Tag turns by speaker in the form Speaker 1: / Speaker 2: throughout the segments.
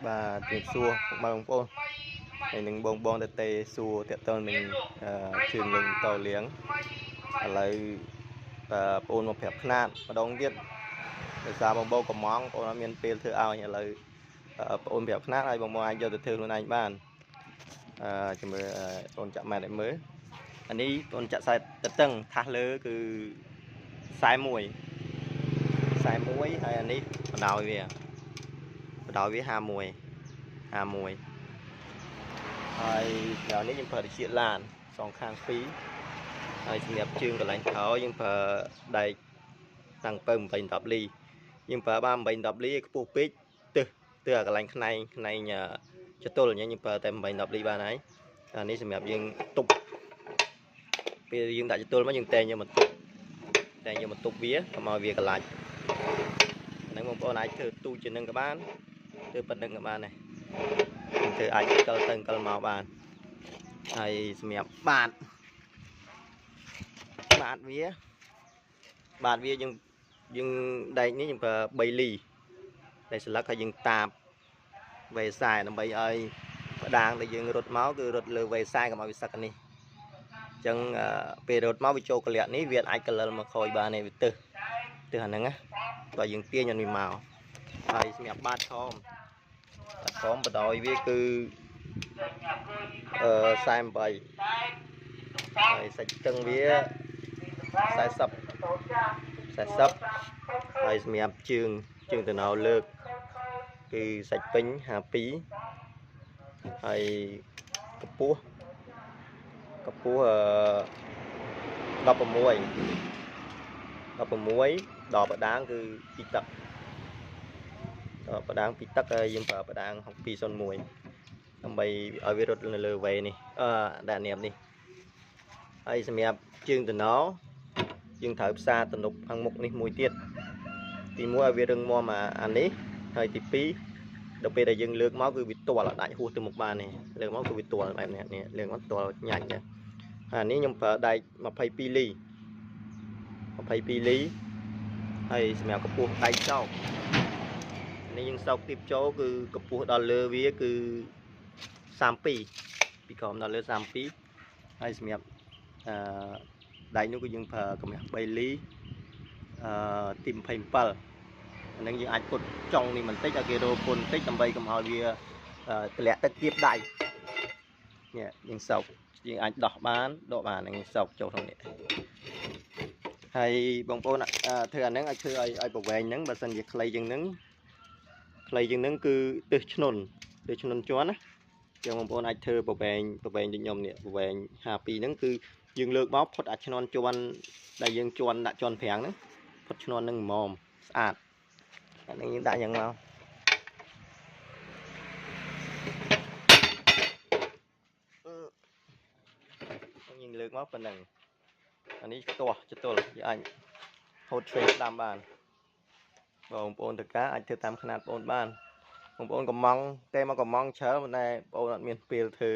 Speaker 1: បាទជំរាបសួរពុកម៉ែបងប្អូនហើយនឹងបងបងតេសួរតេតើនឹងជើងនឹងតលៀងឥឡូវបងប្អូនមកប្រាប់ខ្នាតម្ដងទៀតដោយសារបងបងកំងបងប្អូនអត់មានពេលធ្វើឲ្យឥឡូវបងប្អូនប្រាប់ខ្នាតឲ្យបងបងអាចយកទៅធ្វើខ្លួនឯងបានជំរឿបងប្អូនចាក់ម៉ែត្រឲ្យមើលអានេះបងប្អូនចាក់ខ្សែតតឹងថាសលើគឺ41 41ហើយអានេះបណ្ដោយវា51 51ហើយក្រោយនេះយើងប្រើត្រចៀកឡានសងខាង2ហើយសម្រាប់ជើងកន្លែងក្រោយយើងប្រើដែកតាំងពៅ8 10លីយើងប្រើបាន8 10លីឲ្យខ្ពស់ពេកទើសអាកន្លែងខ្នែងចតុលអញ្ចឹងយើងប្រើតែ8 10លីបានហើយអានេះសម្រាប់យើងទប់ពេលយើងដាក់ចតុលមកយើងតែងយកមកទប់វាកុំឲ្យវាកលាច់ហ្នឹងបងប្អូនអាចធ្វើទូជាងនឹងក៏បានធ្វើប៉ុណ្្នឹងក៏បានដែរយើងធ្វើអាចកិលទៅកិលមកបានហើយសម្រាប់បាតវាយើងដែកនេះយើងប្រើ3លីដែកស្លឹកហើយយើងតាបវេសែដើម្បីឲ្យផ្ដាងដែលយើងរត់មកគឺរត់លើវេសែកុំឲ្យវាសឹកនេះអញ្ចឹងពេលរត់មកវាចូលកលៈនេះវាអាចកលិលមកក្រោយបានទេវាទឹះអាហ្នឹងណាបើយើងទាញអត់មានមកហើយសម្រាប់បាតខំបដោយវាគឺ48ហើយសាច់កឹងវា40 40ហើយសម្រាប់ជើងតំណៅលើកគឺសាច់ពេញ52ហើយកម្ពស់16 16ដល់បដាងគឺ2ទឹកដល់បដាង2ទឹកហើយយើងប្រើបដាង6201ដើម្បីឲ្យវារត់នៅលើវេនេះដាក់នាមនេះហើយសម្រាប់ជើងតំណយើងត្រូវផ្សារទំនប់ខាងមុខនេះមួយទៀតទី1ឲ្យវារឹងមាំអានេះហើយទី2ដល់ពេលដែលយើងលើកមកគឺវាទាល់អត់អាចហួសទៅមុខបានទេលើកមកគឺវាទាល់បែបនេះលើកមកទាល់ញ៉ាច់ចឹងហើយអានេះខ្ញុំប្រើដែក22លី22លីហើយសម្រាប់កម្ពស់ដែកសោកនេះយើងសោកទីបចូលគឺកម្ពស់ដល់លើវាគឺ32ពីក្រោមដល់លើ32ហើយសម្រាប់ដែកនោះគឺយើងប្រើកម្រាស់3លីទី27អានឹងយើងអាចពុតចុងនេះបន្តិចឲ្យគេរោពុនបន្តិចដើម្បីកុំឲ្យវាតម្លាក់ទឹកគៀបដៃនេះយើងសោកយើងអាចដោះបានដកបាននឹងសោកចូលក្នុងនេះហើយបងប្អូនធ្វើអានឹងឲ្យធ្វើឲ្យប្រវែងហ្នឹងបើសិនជាខ្លីជាងហ្នឹងគឺទិសឆ្នុនជាន់ណាចឹងបងប្អូនអាចធ្វើប្រវែងដូចខ្ញុំនេះប្រវែង52ហ្នឹងគឺយើងលើកមកផុតអាឆ្នន់ជាន់ដែលយើងជាន់ដាក់ជាន់ប្រាំងហ្នឹងផុតឆ្នន់ហ្នឹងហ្មងស្អាតអានេះយើងដាក់យ៉ាងមកយើងលើកមកប៉ុណ្ណឹងអានេះខ្ទាស់ចតុលយើងអាចហូតឆ្វេងស្ដាំបានបងប្អូនតកាអាចធ្វើតាមខ្នាតបងប្អូនបានបងប្អូនកំងតែមកកំងច្រើនប៉ុន្តែបងប្អូនអត់មានពេលធ្វើ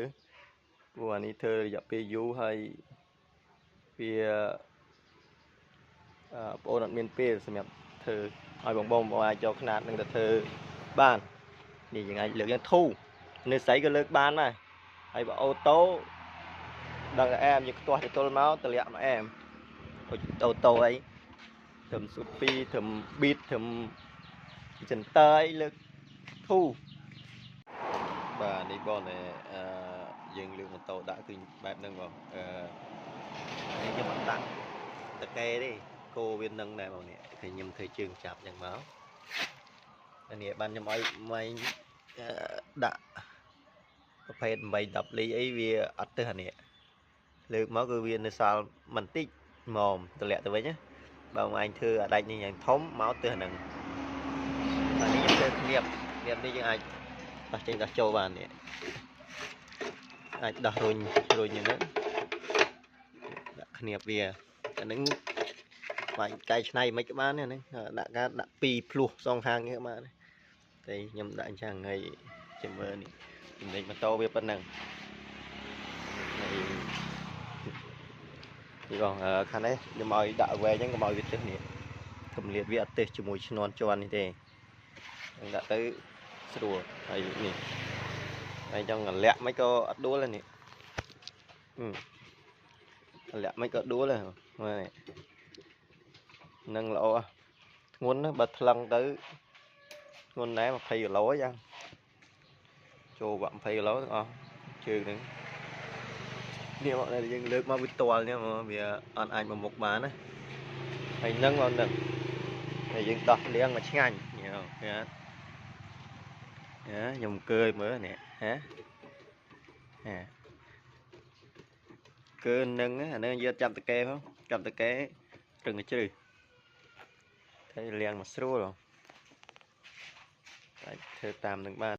Speaker 1: ព្រោះអានេះធ្វើរយៈពេលយូរហើយវាបងប្អូនអត់មានពេលសម្រាប់ធ្វើឲ្យបងប្អូនអាចយកខ្នាតនឹងទៅធ្វើបាននេះយើងអាចលើកយ៉ាងធូរនៅស្អីក៏លើកបានដែរហើយបើអូតូដឹងតែអែមយើងខ្ទាស់ចតុលមកតម្លាក់មកអែមអូតូអីត្រឹមស៊ូពីត្រឹមប៊ីតត្រឹមចិនតើអីលើកធូរបាទនេះបងយើងលើកម៉ូតូដាក់គឺបែបហ្នឹងបងនេះខ្ញុំអត់ដាក់តកេទេគោវានឹងដែរបងនេះឃើញខ្ញុំធ្វើជើងចាប់ចឹងមកអានេះបានខ្ញុំឲ្យម៉ែងដាក់ប្រភេទ8 10លីអីវាអត់ទៅអានេះលើកមកគឺវានៅសល់បន្តិចហ្មងតម្លាក់ទៅវិញណាបើបងឯងធ្វើអាដាច់នេះយ៉ាងធំមកទៅអាហ្នឹងអានេះខ្ញុំធ្វើឃ្លៀបនេះយើងអាចដោះចេញដោះចូលបាននេះអាចដោះរុញហ្នឹងដាក់ឃ្នៀបវាអាហ្នឹងបាញ់កែច្នៃមិនក៏បានដែរហ្នឹងដាក់ការដាក់ពីរភ្លោះសងខាងនេះក៏បានតែខ្ញុំដាក់អញ្ចឹងហើយចាំមើលនេះចំណេញម៉ូតូវាប៉ុណ្ណឹងហើយនេះបងខាងនេះខ្ញុំឲ្យដាក់វែងហ្នឹងកុំឲ្យវាទឹះនេះកម្លៀតវាអត់ទឹះជាមួយឈ្នន់ជាន់នេះទេដាក់ទៅ ស្រួលហើយនេះហើយចង់លាក់មិនក៏អត់ដួលដែរនេះលាក់មិនក៏ដួលដែរមើលនេះនឹងល្អធ្ងន់ណាបើថ្លឹងទៅធ្ងន់ដែរ20គីឡូយ៉ាងចូលបាក់20គីឡូទាំងអស់ជើងហ្នឹងនេះមកដែលយើងលើកមកវាតល់នេះមកវាអត់អាចមកមុខបានណាហើយនឹងមកនឹងហើយយើងដោះលៀងមកឆ្ងាញ់ញ៉ៅណាខ្ញុំកើយមើលនេះហ៎ហ៎កើនឹងអានឹងយកចាប់តកែផងចាប់តកែរឹងជ្រឹះតែលៀងមកស្រួលអាចធ្វើតាមនឹងបាន។